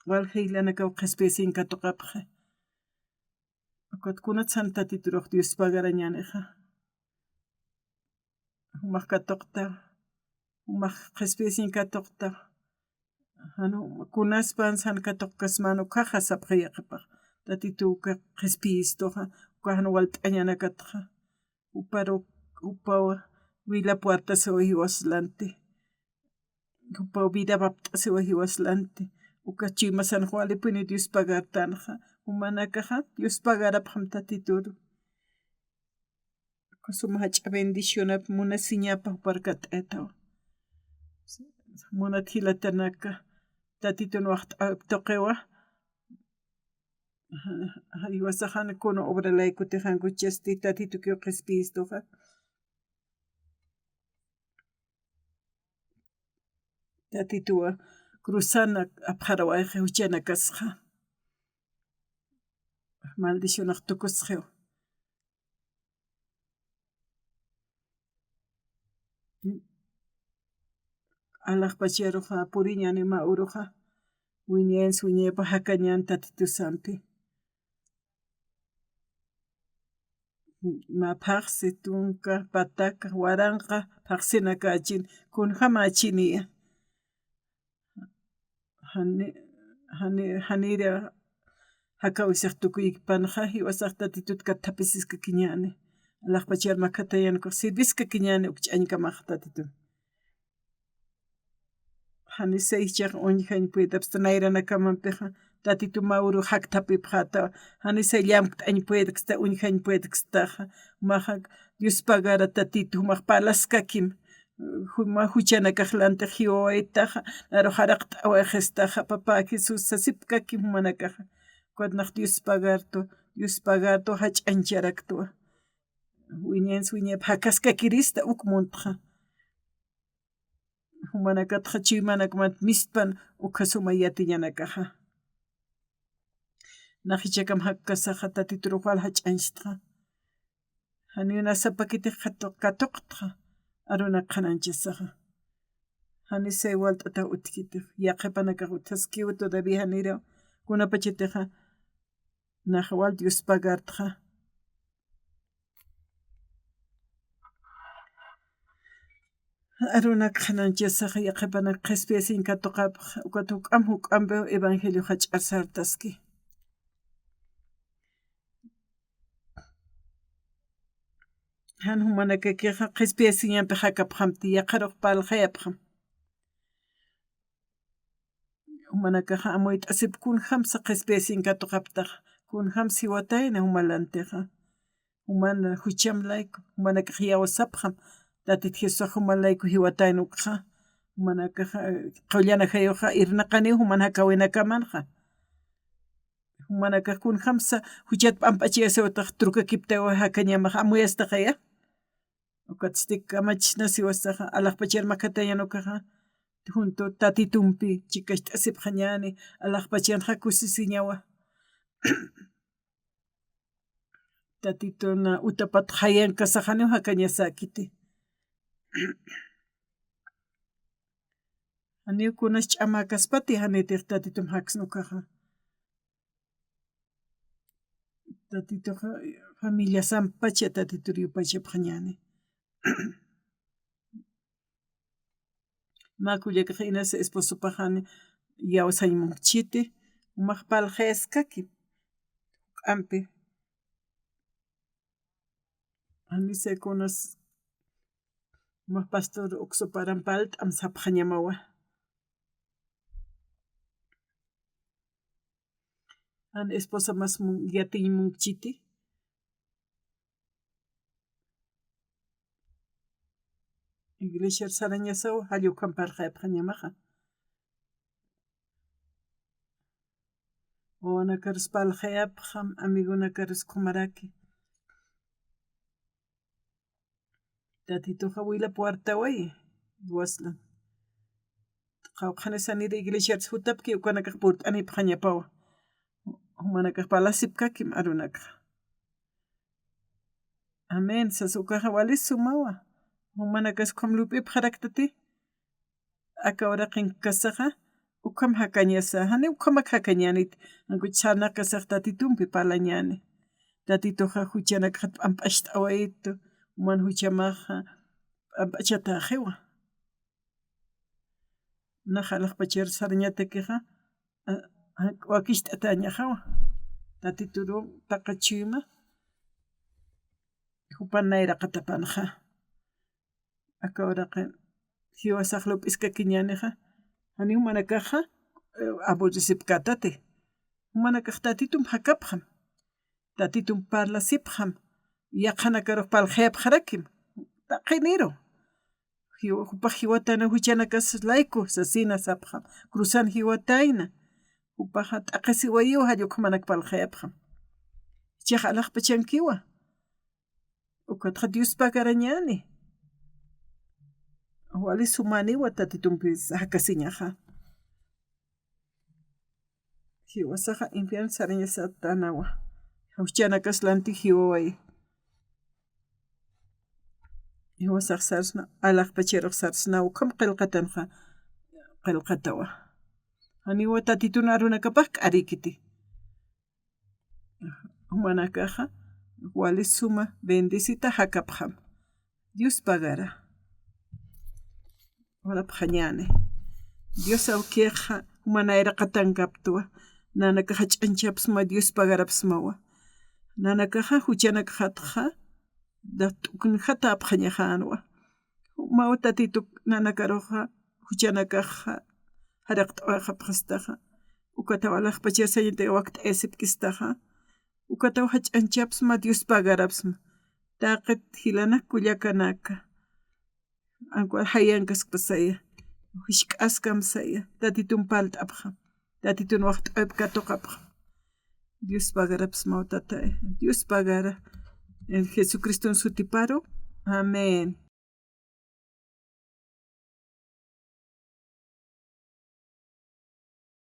Walja jilanakaw qhispiyasiñ katuqapxi. Ukat kunats jan Tatiturux Dios pagarañänixa. Jumax katuqta, jumax qhispiyasiñ katuqta. Jan kunaspas jan katuqkasmän ukkhaxa sapxi yaqhipax. Tatitu uka qhispiyistuxa, uka jan walt'añanakatxa. Juparu, jupaw wila puertasiwa jiwas lanti. Jupaw vida apt'asiwa jiwas lanti. Uka chuymasanx walipuni Dios pagartanxa. Jumanakaxa Dios pagarapxam Tatituru. Uka suma jach'a bendicionap munasiñapa jupar kat'aytawa. Munat jilatanaka, Tatitun waxt'awip tuqiwa. Jiwasax jan kuna obra laykutix jan kuchasti Tatitukiw qhispiyistuxa. Tatituwa cruzana apxarawayxi juchanakasxa. Maldicionax tukusxiw. Alaxpacharuxa puriñäni mä uruxa, wiñayansa wiñayapa jakañän Tatitusampi. Mä phaxsi, tunka, pataka, waranqa phaxsinakächin, kunjamächiniya. Jani, jani, janira jakawisix tukuykipanxa, jiwasax Tatitut katthapisiskakiñäni. Alaxpachar makhatayän ukax sirviskakiñäni uk ch'añkamax Tatitun. Janisay jichhax uñjañ puedapxsta nayranakamampixa, Tatitu mä uru jakthapipxätawa. Janisay llamkt'añ puedksta, uñjañ puedkstaxa. Jumaxa Dios pagara Tatitu, jumax parlaskakim. Juma juchanakax lantix jiwawaytaxa, naru jaraqt'awayxistaxa, Papá Jesús sasipkakim jumanakaxa. Ukat nax Dios pagartu, Dios pagartu jach'añcharaktwa. Wiñayansa wiñayapa jakaskakirista uk muntxa. Jumanakatxa chuymanakmat mistpan ukhasuma yatiñanakaxa. Nax jichhakam jakkasaxa Tatiturux wal jach'añchtxa. Janiw na sapakitix katuq-, katuqtxa arunak qhanañchasaxa. Janisay walt'ataw utjkitix. Yaqhipanakax utjaskiw todavía janiraw. Kunapachatixa nax wal Dios pagartxa. Arunak qhanañchasaxa yaqhipanak qhispiyasiñ katuqapxa, ukat juk'amp juk'ampiw evangelio jach'ar sartaski. Jan jumanakakixa qhispiyasiñampi jakapxamti, yaqharux parlxayapxam. Jumanakaxa amuyt'asip kunjamsa qhispiyasiñ katuqaptaxa, kunjamsa jiwatayna jumalantixa. Juman jucham layku, jumanakax iyawsapxam, Tatit Jesusax juman layku jiwatayna ukxa. Jumanakaxa, eh, qullan ajayuxa irnaqaniw juman jakawinakamanxa. Jumanakax kunjamsa juchat p'amp'achayasiwatax trukakiptaywa jakañamax amuyastaxaya. Ukatsti kamachisnasiwasaxa, alaxpachar makhatayän ukaxa, junto Tatitumpi chikacht'asipxañäni, alaxpachanxa kusisiñawa. Tatitun utapat jayankasaxaniw jakañasäkiti. Janiw kunas ch'amäkaspati, janitix Tatitum jaksna ukaxa. Tatituxa familiasampacha Tatitur yupaychapxañäni. Mä kullakax inas esposopax jan iyawsañ munkchiti, jumax parlxayaskaki juk'ampi. Janisay kunas jumax pastor uksuparam parlt'am sapxañamawa. Jan esposamas mun-, yatiñ munkchiti. Iglesiar sarañasaw, jall ukham parlxayapxañamaxa. Wawanakarus parlxayapxam, amigonakarus qhumaraki. Tatituxa wila puertawayi, waslan. Qawqhanisanir iglesiarts jutapki ukanakax purt'anipxañapawa. Jumanakax parlasipkakim arunakxa. Amén. Sas ukaxa wali sumawa. Jumanakas ukham lup'ipxaraktati. Aka uraqinkasaxa ukham jakañasa, jani ukhamak jakañänit. Ankuch sarnaqasax Tatitumpi parlañäni. Tatituxa juchanakxat p'amp'acht'awayitu, juman juchamaxa p'amp'achatäxiwa. Nax alaxpachar sarañatakixa, a, a, wakicht'atäñaxawa. Tatituru taqa chuyma, jupan nayraqatapanxa. Aka uraqin jiwasax lup'iskakiñänixa, jani jumanakaxa, eh, aburrisipkätati. Jumanakax Tatitum jakapxam. Tatitum parlasipxam. Yaqhanakarux parlxayapxarakim. Taqiniru. Jiw-, jupax jiwatana juchanakas layku sasina sapxam. Cruzan jiwatayna. Jupaxa t'aqhisiwayiw jall ukhamanak parlxayapxam. Jichhax alaxpachankiwa. Ukatxa Dios pagarañäni. Wali sumaniwa Tatitumpis jakasiñaxa. Jiwasaxa infierno sarañasatanawa. Juchanakas lanti jiwawayi. Jiwasax sarsna, alaxpacharux sarsna, ukham qillqatanxa, qillqatawa. Janiwa Tatitun arunakapax k'arikiti. Jumanakaxa wali suma bendecita jakapxam. Dios pagara. Walapxañäni. Dios awkixa juman nayraqatankaptwa. Nanakaxa jach'añchapxsma Dios pagarapxsmawa. Nanakaxa juchanakxatxa, da t'uknxatäpxañaxänwa. Jumaw Tatituk nanakaruxa juchanakaxa jaraqt'awayxapxistaxa. Ukataw alaxpachar sañati wakt'ayasipkistaxa. Ukataw jach'añchapxsma Dios pagarapxsma. Taqit jilanak kullakanaka. Ankuwa jayankaskpasaya. Jisk'askamsaya. Tatitun parlt'apxam. Tatitun waxt'awayp katuqapxam. Dios pagarapxsmaw tatay. Dios pagara. En Jesucriston sutiparu. Amén.